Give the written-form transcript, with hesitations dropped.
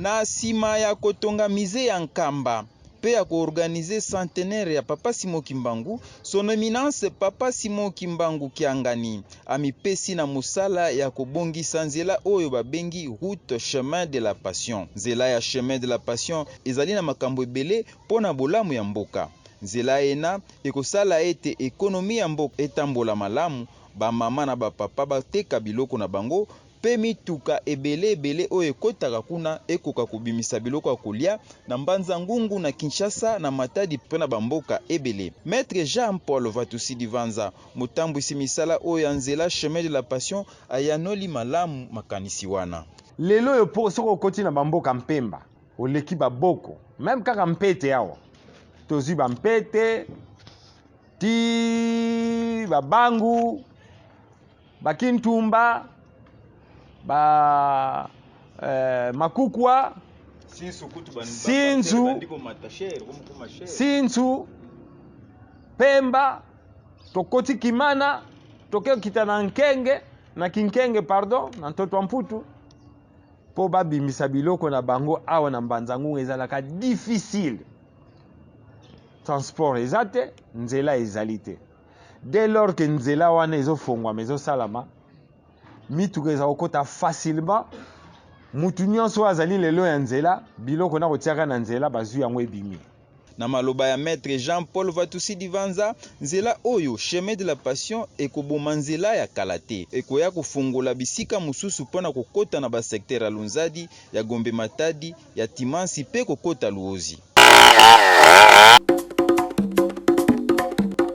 Na nsima ya kotonga musee ya Nkamba mpe ya ko organiser centenaire ya Papa Simon Kimbangu, Son Eminence Papa Simon Kimbangu Kiangani amipesi na mosala ya kobongisa nzela oyo babengi route Chemin de la Passion. Nzela ya Chemin de la Passion ezali na makambo ebele mpo na bolamu ya mboka. Nzela ena ekosala ete economie ya mboka etambola malamu, ba mama na ba papa bateka biloko na bango mpe mituka ebele ebele oyo ekotaka kuna ekoka kobimisa biloko ya kolia na Mbanza Ngungu, na Kinshasa, na Matadi mpe na bamboka ebele. Maitre Jean Paul Vatusi Divanza, motambwisi misala oyo ya nzela Chemin de la Passion, ayanoli malamu makanisi wana. Lelo oyo po soki okoti na bamboka Mpemba, oleki baboko, meme kaka Mpete awa, tozwi ba Mpete ti babangu, ba Kintumba, ba Makukwa, Sinzu, Sinzu, Pemba, tokoti Kimana, tokekita na Nkenge, na Kinkenge pardon, na Ntoto Mputu, mpo babimisa biloko na bango awa na Mbanza Ngungu ezalaka difficile. Transport eza te, nzela ezali te. Dès lors que nzela wana ezofongwama, ezosalama, mituka eza kokota facilement. Mutu nyonso oyo azali lelo ya nzela, biloko na kotiaka na nzela, bazwi yango ebimi. Na maloba ya Maitre Jean Paul Vatusi Divanza, nzela oyo Chemin de la Passion ekoboma nzela ya kala te. Ekoya kofongola bisika mosusu mpo na kokota na ba secteurs ya Lunzadi, ya Gombe Matadi, ya Timansi mpe kokota Luozi.